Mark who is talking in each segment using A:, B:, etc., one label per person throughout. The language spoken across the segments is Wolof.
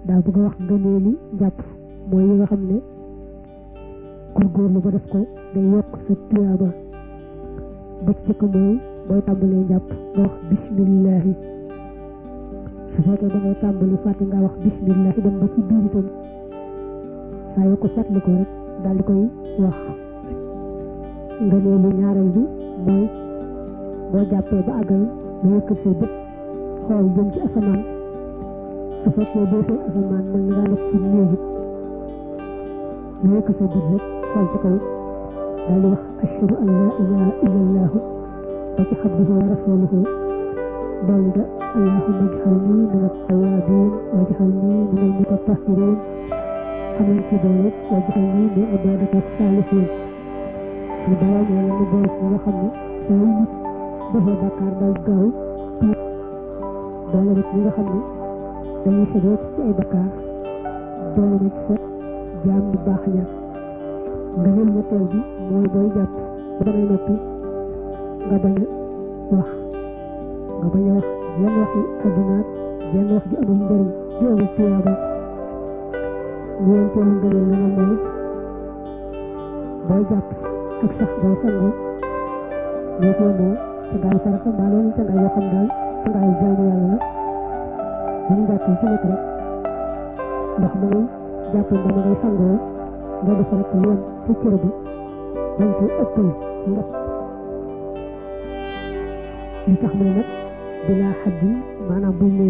A: daa bëgg a wax ngëneeli njàpp mooy yi nga xam ne góorgóorlu ba def ko day yokk sa tuyaaba ba ci jëkk mooy booy tàmbalee njàpp nga wax bismillahi su fekkee da ngay tàmbali fàtte nga wax bismillahi dem ba ci biir itam saa yoo ko fàttali ko rek daal di koy wax. ngëneelu ñaareel bi mooy boo jàppee ba àggal nga yëkkat say bët xool jëm ci asamaan su fekkee boo seen asamaan mel na ngaa nekk ci néeg it nga yëkkat say bët rek xool ci kaw daal di wax ashhadu an laa ilaaha illallah wa ci abduhu wa rasuluhu dolli nga allahumma ij'alni min at-tawwabin wa ij'alni min al-mutatahhirin xam nañ ci doole wa ij'alni min ibadika as-salihin ñu balaa ñu la ñu boole ci nga xam ne saa yu nit defee bàkkaar daal gaaw tuub doole rek ñi nga xam ne dañuy séddoo ci ay bàkkaar doole rek sa jaam bu baax ña nga leen ñetteel bi mooy booy jàpp ba damay noppi nga bañ a wax yenn wax yi àdduna yenn wax ji amul njëriñ ji amul tuyaaba ñeenteelu ngëneel la nga mooy booy jàpp ak sax boo sangu ñoo ko moo sangaay farata mbaa loolu sangaay yoo xam daal sangaay jaamu yàlla la bu ñu jàppee ci nekk rek ndox ma ngay jàppee ba ma ngay sangoo nga def rek lu yem ci cër ba dañ ko ëppal ndox li tax mu ne nag bilaa xaddi maanaam buñ ne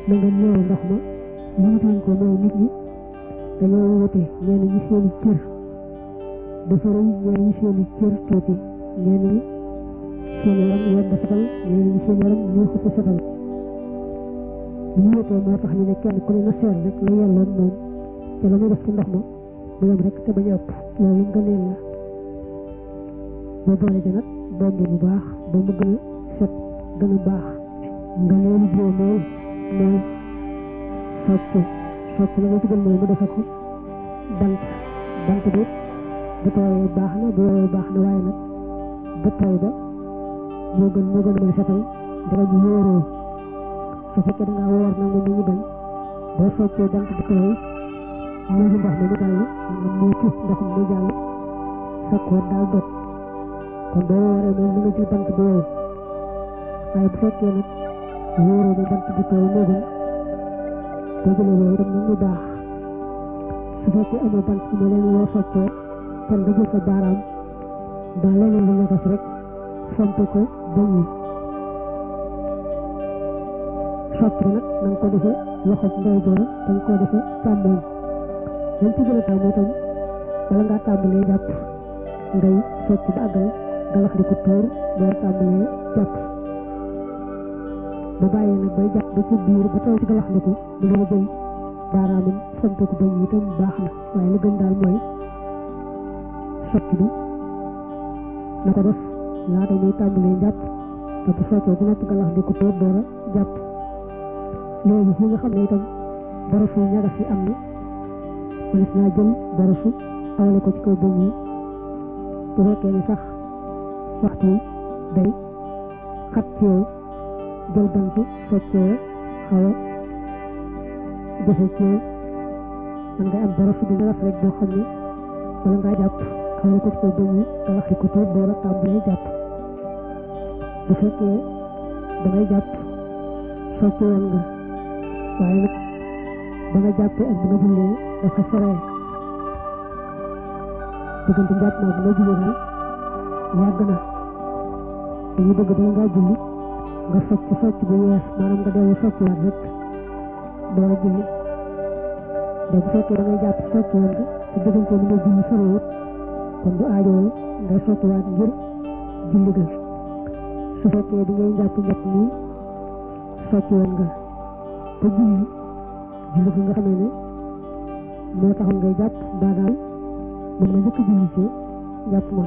A: na nga néew ndox ma limituñ ko mooy nit ñi dañoo wute ñenn ñi seeni cër dafa rëy ñenn ñi seeni cër tuuti ñenn ñi seen yaram yomb setal ñenn ñi seen yaram ñoo ko setal ñu wutee moo tax ñu ne kenn ku ne na seer rek la yelloon moom te la muy def ci ndox ma mu yem rek te bañ a ëpp loolu ngëneel la boo boole ci nag bomb bu baax ba mu gën a set gën a baax ngëneelu juróomeel mooy socc la nga ci gën mooy mu defe ko bant bi bu tooyee baax na bu woowee baax na waaye nag bu tooy ba moo gën a mën a setal dara ñu wóoroo su fekkee da ngaa woor nangu ni ñu bañ boo soccee bant bu tooy ñëw ndox mi mu dal nga muucu ndox mi mu jàll sa koor daal dot kon boo wooree moom li nga jël bant bu wow waaye bu fekkee nag wóoroo ba bant bu tooy moo gën boo jëlee loolu itam nag mu baax su fekkee amoo bant bu leen loo soccee kon nga jël sa baaraam ba leneen lu ñagas rek fomp ko bañ yi socc bi nag na nga ko defee loxo ndeyjoor dañ ko defee càmmoñ dañ ci gën a tàmm itam bala ngaa tàmbalee jàpp ngay socc ba àggal galax di ko tuur door tàmbalee jàpp ba bàyyee nag bay jàpp ba ci biir ba taw ci galax di ko mu dama jël baaraamam fomp ko bañ yi itam baax na waaye li gën daal mooy socc bi na ko def laata muy tàmbalee jàpp te bu soccee bu nekk galax di ko tuur door a jàpp léegi fi nga xam ne itam borosu ñagas yi am na mënees naa jël borosu awale ko ci kaw bëñ yi bu fekkee ni sax waxtu day xat ci yow jël bant soccee xaw a jafe ci yow man ngay am borosu bu ñagas rek boo xam ne wala ngaa jàpp awale ko ci kaw bëñ yi nga wax di ko tuur door a tàmbalee jàpp bu fekkee dangay jàpp socce woon nga waaye nag ba nga jàppee ak bi nga jullee dafa soree diggante njàpp naa bi nga jullee daal yàgg na dañuy bëgg ba ngaa julli nga socc bu yees maanaam nga dellu soccuwaat rek doo julli da bu fekkee da ngay jàpp socc woon nga ci diggante bi nga julli sorewut kon du aajoo ngay soccuwaat ngir julli ga su fekkee bi ngay jàpp njàpp nii socc woon nga te julli bi nga xamee ne moo taxoon ngay jàpp mbaa daal moom nga njëkk julli ci jàpp ma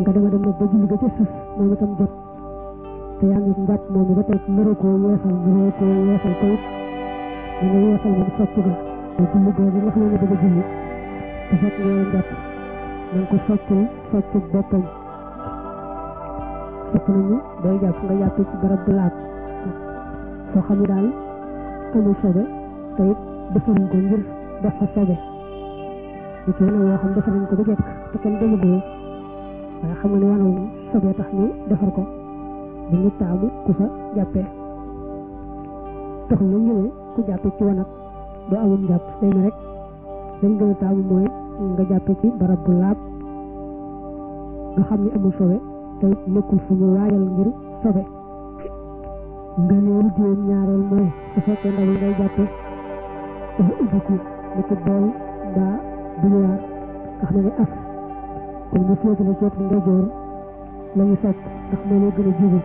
A: nga dem nag ba julli ga ca sës moom itam jot te yaa ngi jàpp moom ba tey naroo koo yeesal ko it da nga yeesal moom socc ga te julli boobu nga xam ne bëgg a julli te fekk nga yoon jàpp na nga ko soccul boppam sopp nañu booy jàpp nga jàpp ci barab bu laab foo xam ne daal amul sobe te it defaruñ ko ngir def fa sobe li ci wanag woo xam defar nañ ko ba jekk te kenn demagoo waaye xam nga ne wanag sobe tax ñu defar ko bu ñu taamu ku fa jàppee taxul nag ñu ne ku jàppee ci wanag doo amum jàpp day na rek dañ gën a taamu mooy nga jàppee ci barab bu laab nga xam ne amul sobe te nekkul fu ñu waajal ngir sobe nga neelu juróom ñaareel mooy su fekkee ndaw ngay jàppe dafa ubbiku ni ki bool mbaa buluwaar nga xam ne as kon mu féetale ci wetu ndeyjoor la ñu sopp ndax moo lay gën a jubal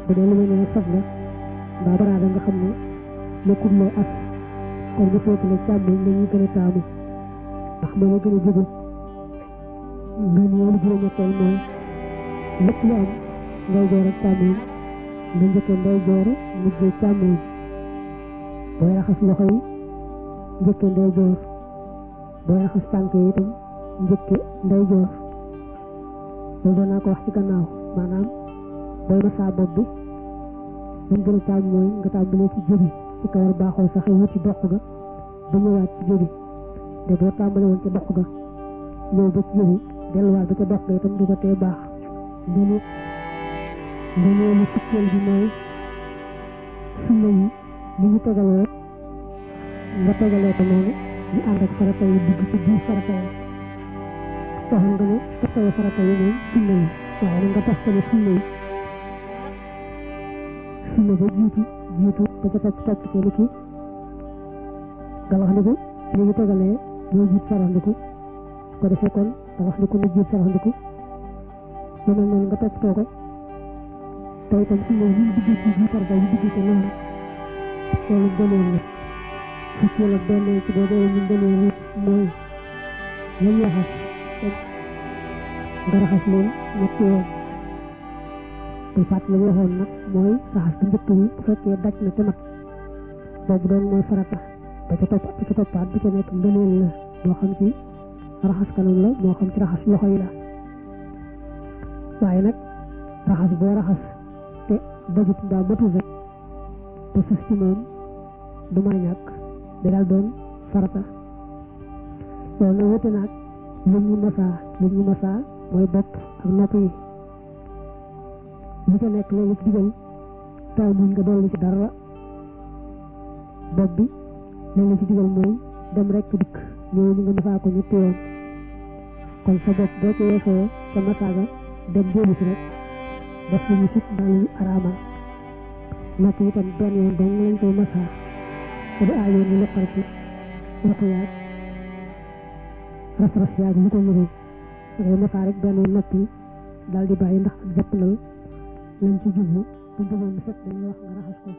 A: bu dee lu mel ne saf la mbaa baraada nga xam ne nekkul loo as kon mu féetale càmmoñ la ñuy gën a taamu ndax moo lay gën a jubal nga neelu juróom-ñetteel mooy lépp lu am ndeyjoor ak càmmoñ nga njëkkee ndeyjoor mujjee càmmoñ booy raxas loxo yi njëkkee ndeyjoor booy raxas tànk yi itam njëkke ndeyjoor loolu doon naa ko wax ci gannaaw maanaam booy masaa bopp bi dañ gën a tàmm mooy nga tàmbalee ci jëbi ci kawar baaxoo sax wuti doq ga ba ñëwaat ci jëbi de boo tàmbale woon ca doq ga ñëw ba ci jëbi delluwaat ba ca doq ga itam du ko tee baax lu fukkeel bi mooy sunna yi li ñu tegaloo nga tegalee ko noonu ñu ànd ak farata yi dugg ci biir farata yi waxoon nga ne toftale farata yi moom sunna yi waaye nag nga toftale sunna yi sunna ba jiitu ba ca topp ci ni ki galaxndiku li ñu tegalee moo jiit saraxndiku ko defee kon galaxndiku na jiit saraxndiku lu mel noonu nga toppatoo ko tey tam sunna yi ñu dugg ci biir farata yi dugg ci noonu loolu gënoon la fukkeel ak benn ci boo dee ñu gënoon it mooy lañ raxas nga raxas leen ñetti yoon bul fàtt la waxoon nag mooy raxas bu njëkk bi bu fekkee daj na te mat boobu doon mooy farata ba ca toppaat bi ca nekk ngëneel la moo xam ci raxas kanam la moo xam ci raxas loxo yi la waaye nag raxas boo raxas te dajut mbaa matul rek te sës ci moom du mën a ñàkk da daal doon farata loolu nag wute naag lu ñu masaa mooy bopp ak nopp yi li ca nekk loolu ci digal taw muñ nga dolli ci dara bopp bi loolu ci digal mooy dem rek dikk ñëw ñu nga masaa ko ñetti yoon kon sa bopp boo ci weesoo sa masaa ga dem dellu si rek def lu ñu sit mbaa lu ñu araamal nopp yi itam benn yoon dong lañ koy masaa te du aayoon ñu loqal ci roq yaag ras yaag lu ko nuroo ngay masaa rek benn nopp yi daal di bàyyi ndax ak jàppalal lañ ci jublu bu bëggoon set dañuy wax nga raxas ko